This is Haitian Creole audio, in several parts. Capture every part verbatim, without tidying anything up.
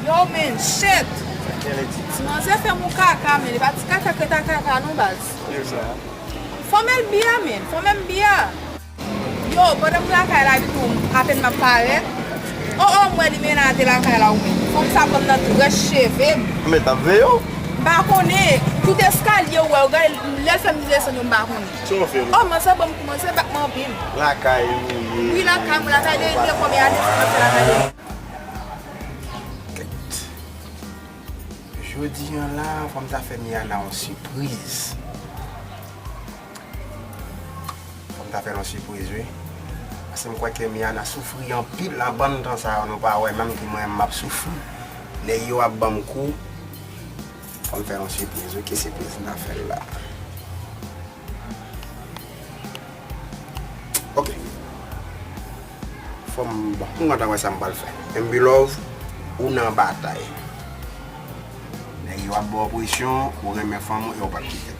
Yo, men, shit! Ti manzè fè m yon kaka, men li pa ti kaka, ke ta kaka non, baz. Fò m el bi a, men, fò m el bi a. Yo, pandan m lakay la, epi tou, apèn m ap parèt. O, o, m wè li mennen ate lakay la, ou menm. Fanm sa pran m nan trèch cheve m. Men t ap veye w? M pa konnen. Tout eskalye ou wè, ou gade, lè l fè m desann yo, m pa konnen. Sa w fè? O, manzè ban m kou, manzè bat m anpil. Lakay ou ye? Wi, lakay mwen, lakay de, de konbyen ane sa m ap fè lakay de? Kèt. Jodi a la, fò m ta fè Miana yon sipriz. Fò m ta fè l yon sipriz, wi. Paske m kwè ke Miana soufri anpil nan bann tan sa yo, nou pa wè menm ki mwen menm m ap soufri. Nèg yo ap ban m kou. Fò m fè l yon sipriz, wi. Ki sipriz m ta fè l la? Ok. Fò m, bon, m gentan wè sa m pral fè. M B Love, ou nan batay. Nèg yo ap ba w presyon, ou renmen fanm ou e w p ap kite l.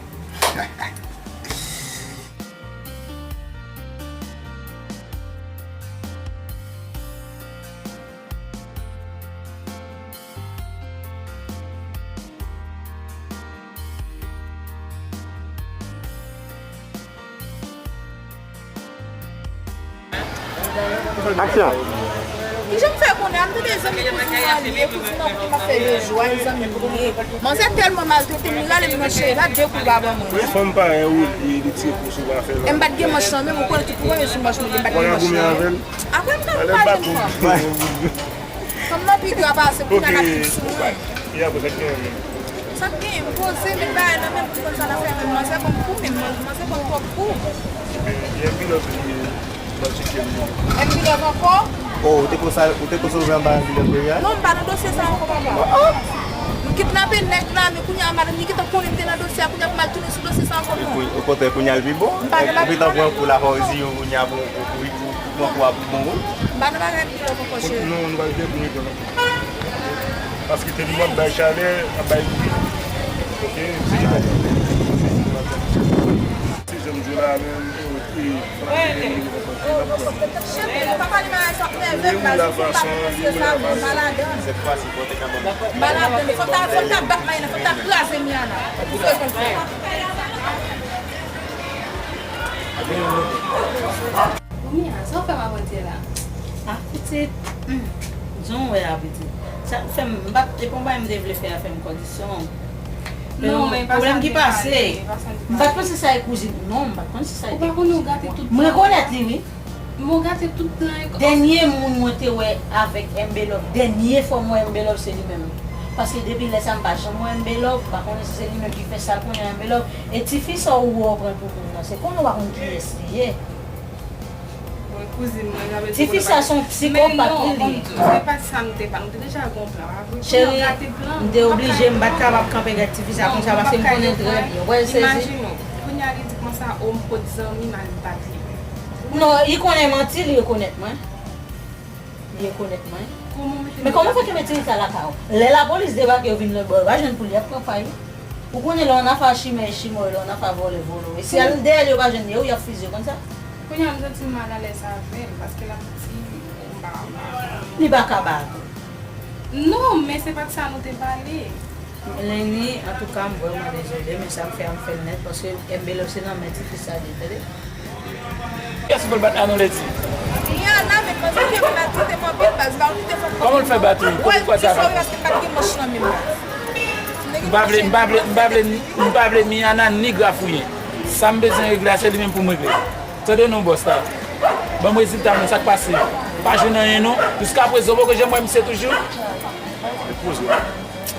Aksyon. Kijan m fè konnen? A m tande zanmi kouzin mwen ye, kouzin nan ki pa fè de jou a, e zanmi m li ye. Manzè tèlman maltrete m, li rale m nan cheve, la de kou l pa ban mwen. Fanm parèy ou, li, li tire pou sou pa fè la. E m pa t gen manch nan men m, ou konnen tout premye jou manch mwen, m pa t gen manch nan men. Apre m t ap pale m fanm. Fanm nan pi dwa pase, kounye a l ap vin sou mwen. E apre sa k genyen menm? Sa k genyen? M poze, met bagay nan men m, pou m konn sa n ap fè menm. Manzè ban m kou menm, manzè ban m twòp kou. Ebyen, M B Love li, m ap tcheke l. M B Love ankò? Oh, ou te ko sa, ou te ko sove anba M B Love dèyè a? Non, m pa nan dosye sa ankò, papa. M kidnape nèg la, men kounye a madanm li gentan konnen m te nan dosye a, kounye a pou m al tounen sou dosye sa ankò, non. Okontrè, kounye a l pi bon. M pa nan bagay. Ou gentan pran kou la, fò w di yo kounye a pou, pou, pou, pou pran kou a pou bon, wi. M pa nan bagay M B Love ankò, cheri. Non, nou pa gen pou nou pran. Paske te di m ap bay chalè, ap bay bri. Ok, se li pa. Se jan m jwe la menm, ok. Cheri, pa pale bagay sa ap nève m, baz, ou fin pa konn se sa, men m pa ladan. M pa ladan. Fò ta, fò ta bat Mayana, fò ta kraze Miana. Pou sa konn fè. Mia, sa w fè m ap rete la? Ah, pitit. Hmm. Jan w wè a, pitit. Sa fè m, m pa t, e pa yon bagay m te vle fè a fè m kondisyon. Non, men e pa sa m te pale, e pa sa m te pale. M pa t panse sa e kouzin. Non, m pa t panse sa e kouzin. Ou pa konnen w gate tout plan. M rekonèt li, wi. M gate tout plan e. Dènye moun mwen te wè avèk M B Love, dènye fwa m wè M B Love, se li menm. Paske depi lè sa, m pa janm wè M B Love, m pa konnen si se li menm ki fè sa l konnen M B Love. E tifi sa ou wè w pran pou moun nan, se konnen w pa konn kiyès li ye. Bon, kouzin mwen, sa vle di. Tifi sa se yon psikopat li ye. Se pa sa m te pa, nou te deja gen yon plan. Cheri, m te oblije, m pa t kapab kanpe gad tifi sa konsa, paske m konnen trè byen. Ou wè l sezi. Imajine w, kounye a li di konsa, o, m pot zanmi m al bat li. Non, li konnen manti, li rekonèt mwen. Li rekonèt mwen. Men kòman w fè kenbe tifi sa lakay ou? Lè lapolis debake, yo vin lòtbò, yo pa jwenn pou li, y ap pran fay wi. Ou konnen lè w nan afa chimè, e chimè w ye, lè w nan afa vòlè, vòlè w ye. Si y al dèyè l, yo pa jwenn li, wi, y ap fize w konn sa. Kounye a m santi m malalèz avè l, paske l ap di m pa. Li pa ka bat ou. Non, men se pa t sa nou te pale. Leni, antouka, m vrèman dezole, men sa m fè a, m fè l nèt, paske M B Love se nan men tifi sa li ye, tande. Kiyès ou pral bat Anon Ledi? Rihanna, men panse ke maltrete m anpil, baz, pa kite fanm. Kòman l fè bat ou? Kòman ou fè sa? Wè, paske m pa t gen manch nan men m, baz. M pa vle, m pa vle, m pa vle, m pa vle Miana ni Grafouyen. Sa m bezwen regle a, se li menm pou m regle. Tande non, bòs la. Ban m rezilta mwen, sa k pase? Pa jwenn anyen non. Jiskaprezan, ou poko janm wè misye toujou? Repoze.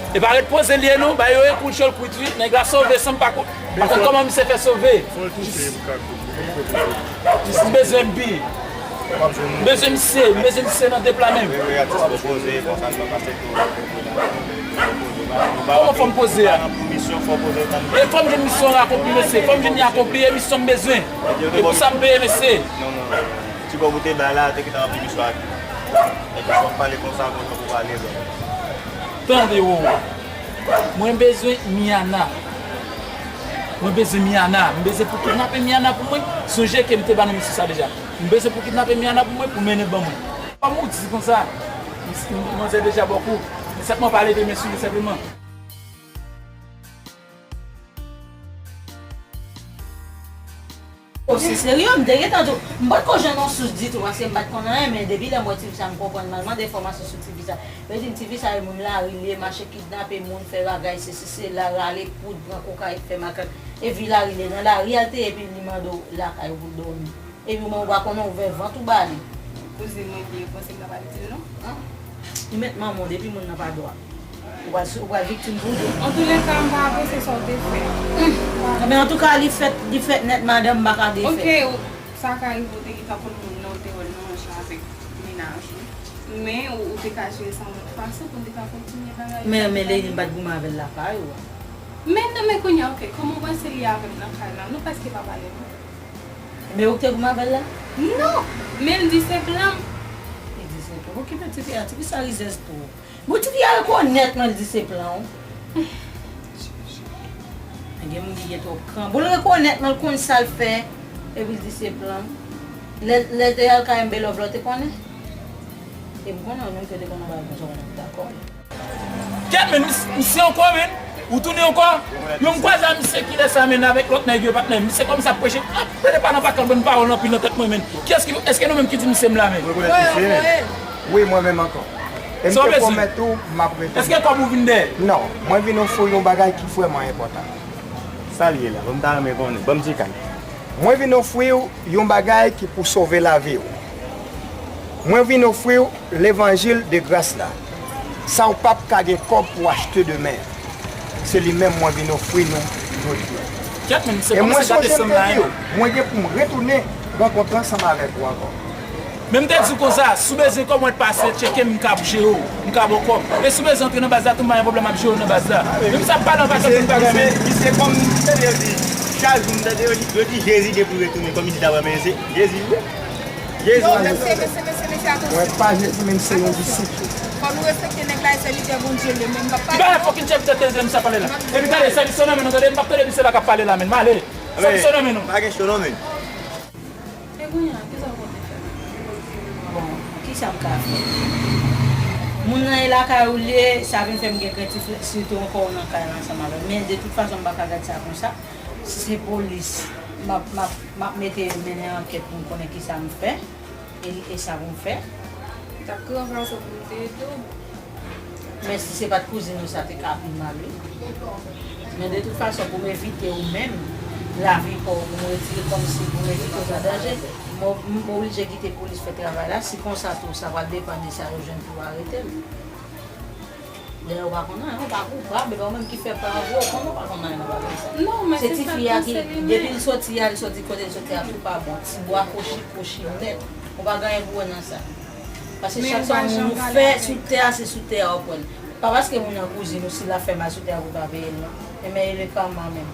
E pa ret poze l ye non, ba yo e kout yo l kwit wi. Nèg la sove san m pa ko-, pa konn kòman misye fè sove. Fò l touche, m ka kout. Jis m bezwen bi. M bezwen misye, m bezwen misye nan de pla menm. Wi, wi, atis mwen poze, konsa n pa pase tou. Kòman fò m poze a? E fò m jwenn misyon an akonpli, mesye. Fò m jwenn li akonpli, e misyon m bezwen. E pou sa m peye, mesye. Non, non, non. Ti kòb ou te bay la, te gentan ranpli misyon ak. Epi fò w pale konsa, konsa pou pale, bro. Tande, Wowo. Mwen bezwen Miana. Mwen bezwen Miana. M bezwen pou kidnape Miana pou mwen. Sonje ke m te ba nou misye sa deja. M bezwen pou kidnape Miana pou mwen, pou mennen ban mwen. Kòm ou di konsa, m, m, manzè deja bò kou. Sèlman pale de men sou li senpleman. O, se serye, m te gentan di w. M potko jwenn yon sous ditou, paske m pa t konn anyen, men depi lè m wè ti fi sa, m konprann, m al mande enfòmasyon sou ti fi sa. Yo di m ti fi sa, e moun lari li ye, mache kidnape moun, fè bagay, sesi, sela, rale poud, pran kokayin, fè makak. E vi lari li ye, nan lari a l te ye, epi li mande w lakay ou pou l dòmi. Epi ou menm ou pa konnen, ouvè vant ou ba li. Kouzin mwen vye, ou panse m ta pral di l non? Li mèt manman w depi moun nan pa dwa. Ou pral, ou pral viktim pou li. Antoulèka, m pa apresye sa w te fè. Enben, antouka, li fèt, li fèt nèt, madanm, m pa ka defèt. Ok, ou, sa ka rive, ou te gentan konn moun nan, ou te wè l nan manch avèk mennaj ou. Men, ou, ou te ka jere sa yon lòt fason pou n te ka kontinye bagay. Men, men, Leyni, m pa t goumen avè l lakay ou a. Men non, men kounye a, ok, kòman w panse li avè m nan kay la? Nou prèske pa pale non. Men ou k te goumen avè l la? Non! Men l di se plan m. Li di se plan m. Okipe ti fi a, ti fi sa rizèz twòp. Bon, ti fi a rekonèt mwen, l di se plan w. Gen moun ki gen twòp kran. Bon, l rekonèt mwen, l konn sa l fè, epi l di se plan m. Lè, lè te al kay Enbe Love la, w te konnen? E m konnen w menm ke w te konnen bagay konsa, w dakò. Kèt, men, mis-, misye ankò, men. Ou tounen ankò? Yo, m kwaze a misye kilè sa, men, avèk lòt nèg yo, patnè. Misye kòmanse ap preche. Ap plede pa nan pa kanpe pawòl anpil nan tèt mwen, men. Kiyès ki, èske nou menm ki di misye m la, men? Rekonèt misye, men. Wi, mwen menm ankò. E m te pwomèt ou, m ap retounen. Èske kòb ou vin dèyè? Non, mwen vin ofri w yon bagay ki vrèman enpòtan. Sa l ye la? Ban m ta renmen konnen. Ban m ti kal. Mwen vin ofri w yon bagay ki pou sove lavi w. Mwen vin ofri w levanjil de gras la. Sa w p ap ka gen kòb pou achte demen. Se li menm mwen vin ofri nou jodi a. Kèt, men, misye kòmanse gate san m la, hein. E mwen sonje m te di w, mwen gen pou m retounen rankontre ansanm avèk ou ankò. Men m te di w konsa, si w bezwen kòb mwen pase tcheke m, m ka jere w, m ka ba w kòb. E si w bezwen antre nan baz la tou, m pa gen pwoblèm, m ap jere w nan baz la. Men misye ap pale anba tèt mwen, m pa renmen. Misye, misye kòm m tande yo di, chak jou m tande yo di, yo di Jezi gen pou retounen, kòmsi ta vrèman se Jezi vre. Jezi. Yo, mesye, mesye, mesye, mesye, atansyon. Mwen pa Jezi, men m se yon disip. Fò nou respekte nèg la, e sèvitè Bondye l ye, men m p ap pale non. Ki bagay fucking sèvitè Bondye m sa pale la? Epi tande, sèvis yo nan men nou, tande, m p ap tande misye la k ap pale la, men m ale. Sèvis yo nan men nou. Pa gen cho non, men. E kounye a, kisa w konte fè? Bon, kisa m ka fè? Moun nan e lakay ou l ye, sa vin fè m gen krentif, sitou ankò ou nan kay la ansanm avè m. Men de tout fason, m pa ka gad sa konsa. Si se polis, m ap, m ap, m ap mete mennen ankèt pou m konnen kisa m fè, e, e sa pou m fè. M t ap twouve yon fason pou m te ede w. Men si se pa t kouzin ou, sa te ka pi mal, wi. Men de tout fason, pou m evite ou menm, lavi pa w, pou m retire kòmsi, pou m evite w nan danje, m, m oblije kite polis fè travay la. Si konsa tou, sa pral depann de sa yo jwenn pou yo arete l. Dayè, ou pa konn anyen, ou pa koupab, e pa ou menm ki fè pa w, ou konnen ou pa konn anyen nan bagay sa. Non, men se ti fi a ki, depi l soti a, li soti kote l soti a, tou pa bon. Ti bwa kwochi, kwochi nèt. Ou pa gen anyen pou wè nan sa. Paske chak sa yon moun ou fè sou tè a, se sou tè a ou pran l. Pa paske moun nan kouzin ou, si l ap fè mal sou tè a, pou w pa veye l, non. Enben, e le karma menm.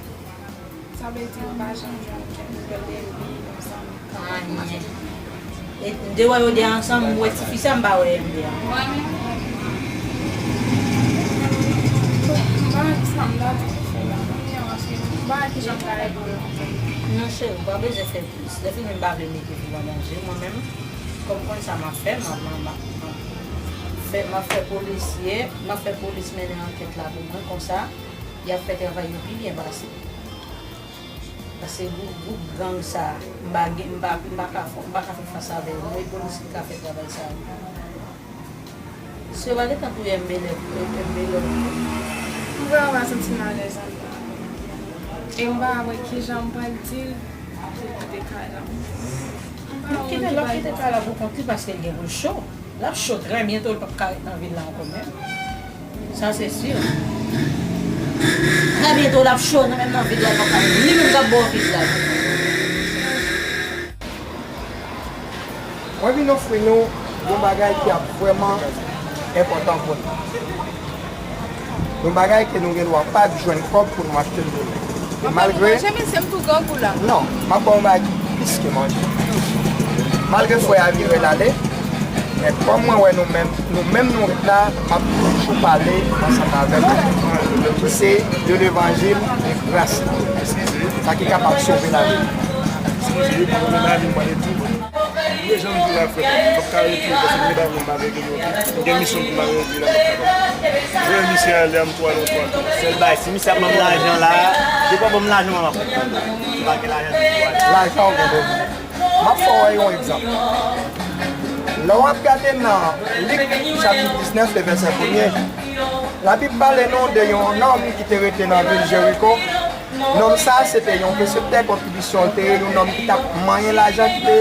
Sa vle di, ou pa janm jwenn okenn nouvèl de Enbe ansanm? Anyen. E m te wè yo de ansanm, m wè ti fi sa, m pa wè Enbe a. Mwen menm, m pa wè kisa m ta di pou fè la, non, paske m pa wè kijan m ta regle l. Non, cheri, ou pa bezwen fè plis. Lè fini, m pa vle mete vi w an danje. Mwen menm, kòm m konn sa m ap fè, m ap, m ap, m ap, m ap fè, m ap fè polisye, m ap fè polis mennen ankèt la pou mwen, konsa, y ap fè travay yo pi byen pase. Paske gwoup, gwoup gang sa, m pa gen, m pa, m pa ka fè, m pa ka fè fas avè yo. E polis ki ka fè travay sa yo. Si yo pa gentan touye Enbe Love, Enbe Love tou. M vrèman pa santi m alèz anndan. E m pa wè kijan m pral di l pou l kite kay la. M pa wè ki bagay pou m fè. Kite l, l ap kite kay la pou kont li paske l gen pou l cho. L ap cho trè byento, l p ap ka ret nan vil la ankò menm. Sa se si. Trè byento, l ap cho nan menm nan vil la, l p ap ka ret. Li menm k ap ba w vid la. Mwen vin ofri nou yon bagay ki ap vrèman enpòtan pou nou. Yon bagay ke nou gen dwa pa jwenn kòb pou nou achte l demen. E malgre... Manje, mesye, m tou grangou la. Non, m ap ba w yon bagay ki plis ke manje. Malgre frè a vire l ale, men kòm mwen wè nou menm, nou menm nou ret la, m ap toujou pale ansanm avèk nou. Ki se de levanjil de gras la. Sa ki kapab sove lavi. Toujou la, frè m. Fòk ka rete, paske m gen bagay pou m pa regle yo. M gen misyon pou m pa regle la, m pa kapab. Frè, misye ale a, m tou ale, m tou ale. Sèl bagay, si misye ap ban m lajan la, depi w ban m lajan, m ap pran. Si pa gen lajan, m tou ale. Lajan ou gen bezwen. M ap fè w yon egzanp. Lè w ap gade nan Lik chapit diznèf, le vèsè premye, Labib pale nou de yon nonm ki te rete nan vil Jeriko. Nonm sa a se te yon reseptè kontribisyon, l te yon nonm ki t ap manyen lajan, ki te,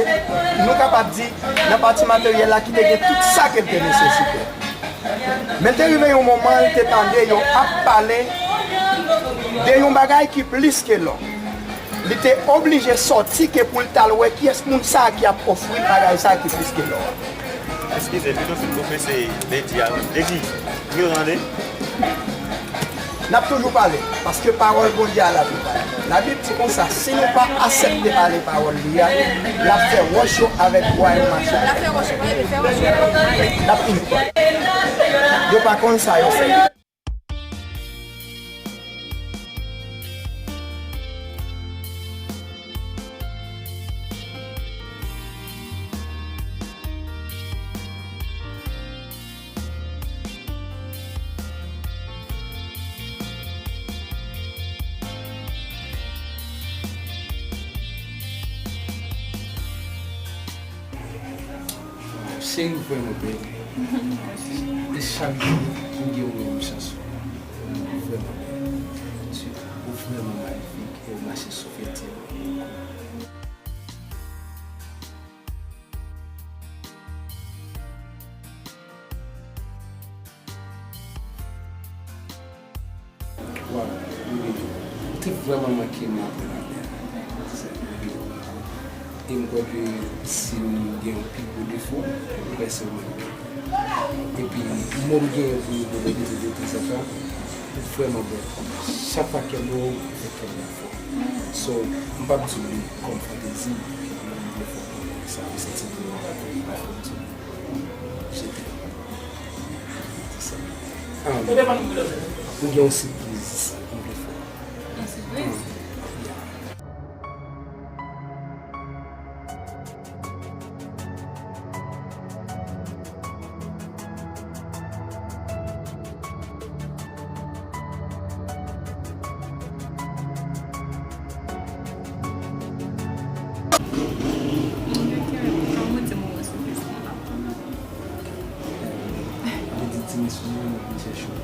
nou kapab di, nan pati materyèl la, ki te gen tout sa ke l te nesesite. Men te rive yon moman, l te tande yo ap pale de yon bagay ki plis ke lò. Li te oblije sòti ke pou l t al wè kiyès moun sa a ki ap ofri bagay sa a ki plis ke lò a. Eskize, pito fin konfese Ledi a. Ledi, m yo tande. N ap toujou pale, paske pawòl Bondye a la pou pale. Labib di konsa, si nou pa aksepte pale pawòl li a, l ap fè wòch yo avèk bwa yo mache. L ap fè wòch yo, l ap fè wòch yo. N ap toujou pale. Yo pa konn sa yo fè. Cheri, ou vrèman bèl. E chak jou, m gen yon menm chans. Ou vrèman bèl. Ou vrèman magnifique. E ou mache sou feti. Waw, Willy, ou te vrèman manke m apre latè a. E m kwè ke si m gen yon pi gwo defo, m kwè se mwen menm. Epi, mo m genyen pou m pwofite de tanzantan, ou vrèman bèl. Chak fwa kè m wè w, fè kè m konfò. So, m p ap di w li kòm fantezi, men m vle fè w konnen sa, m santi m vle w anba fòm di w. Je t'aime. Se sa. Ah, m gen yon sipriz m vle fè w. Yon sipriz? Yeah. Mwen di ti mesye yo, mwen chèche w.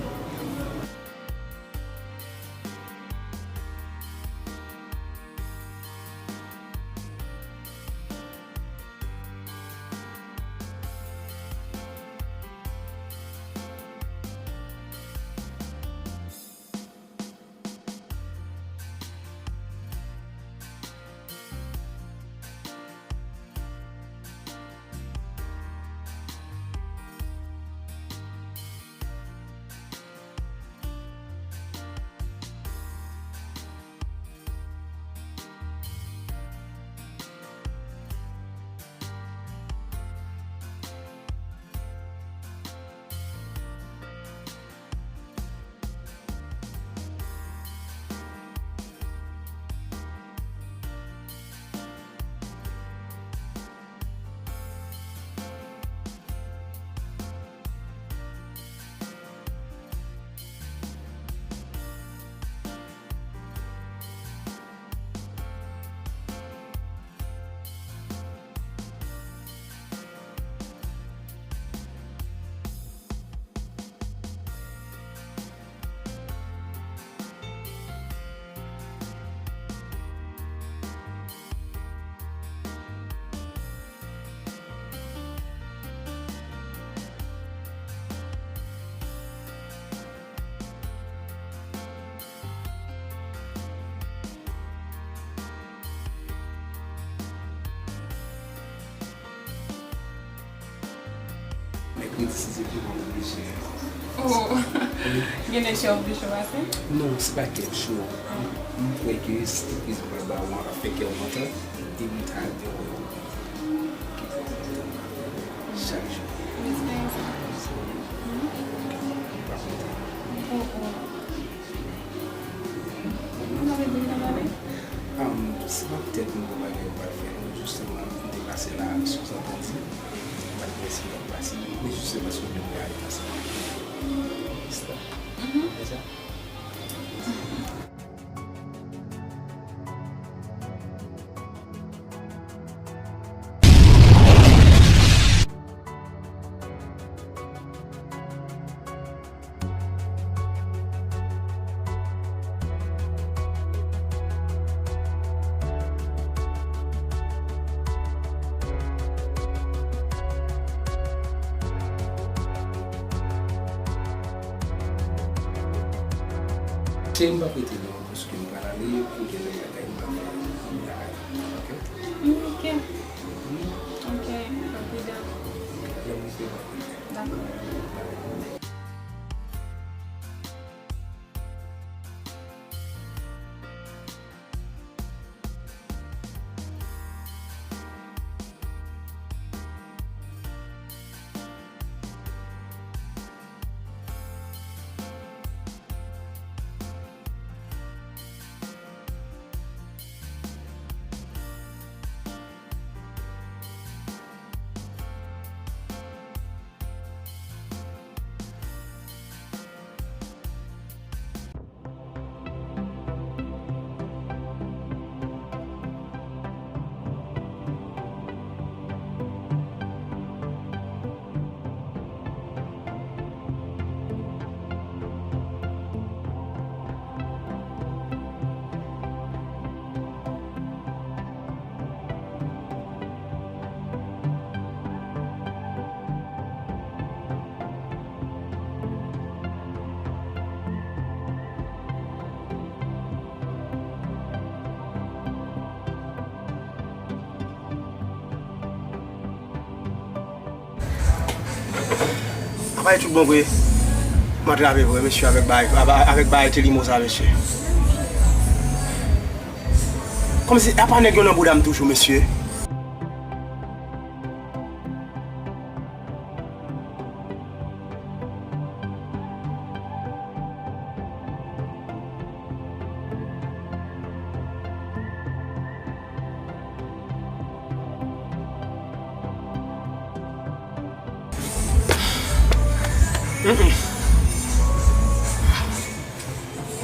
Mèkredi, si Dye vle, m ap oblije. Oh. Genlè kè w oblije pase? Non, se pa kè m cho. M, m kwè ke sipriz mwen ba w an ap fè kè w kontan, epi m ta al te wè w. Chak jou. Respè sa. M pa kontan. Oh, oh. Ou pa vle di m nan pale? Ah, m, se pa poutèt m gon bagay m pral fè, non, jisteman, m te pase la, sou sa w ta di. M p ap rete non, paske m pral ale, pou demen lakay m pral fè yon bagay. Ok? Mm, ok. Ok, m ap pridan. Lè m rive, m ap pridan. Dakò. Apa e tout bon vre? M antrave vre, mesye, avèk bagay, avèk bagay Telimo sa, mesye. Kòmsi, apa nèg yo nan bouda m toujou, mesye?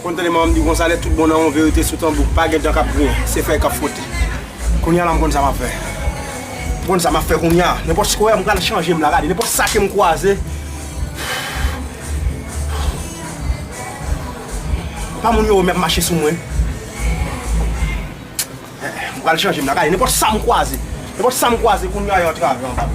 Konn tande manman m di konsa, lè tout bon nan yon verite sou tanbou, pa gen dan k ap griyen, se fèy k ap fwote. Kounye a la, m konn sa m ap fè. M konn sa m ap fè kounye a. Nenpòt, wè, m pral chanje m la, gade. Nenpòt sa ke m kwaze, pa moun yo menm mache sou mwen. Eh, eh, m pral chanje m la, gade. Nenpòt sa m kwaze. Nenpòt sa m kwaze, kounye a, yo antrave anba m.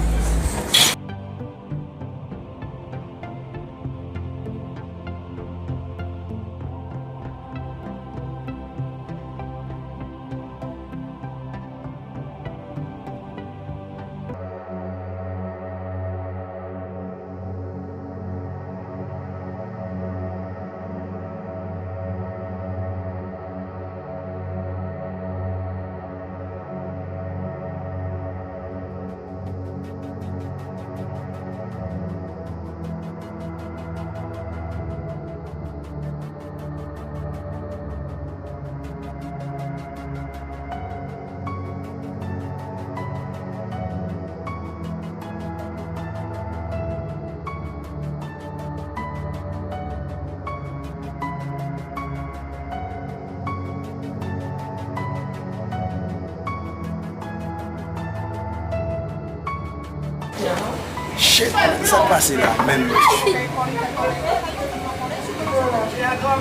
Shit, sa k pase la menm?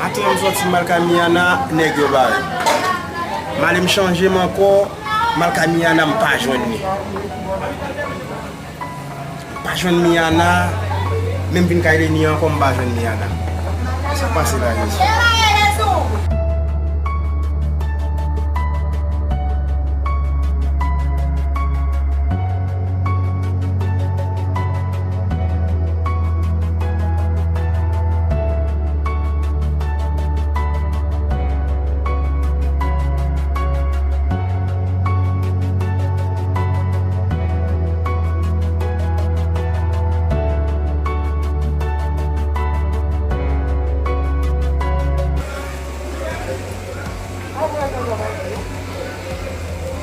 Maten an m sòti m al kay Miana, nèg yo bare. M ale m chanje m ankò, m al kay Miana, m pa jwenn li. M pa jwenn Miana, menm vin kay Leni ankò, m pa jwenn Miana. Sa k pase la, Jezi?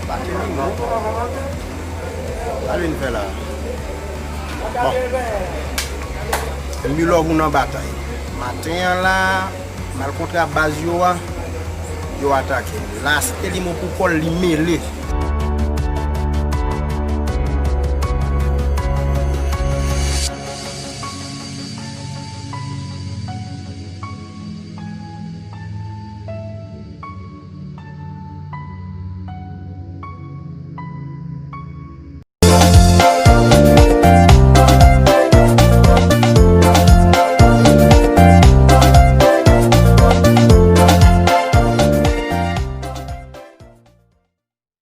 Pa gen li non. Sa vin fè la. Bon. Milò moun an batay. Maten an la, m al kontre a baz yo a, yo atake m. La, se Telimo pou kò l, li mele.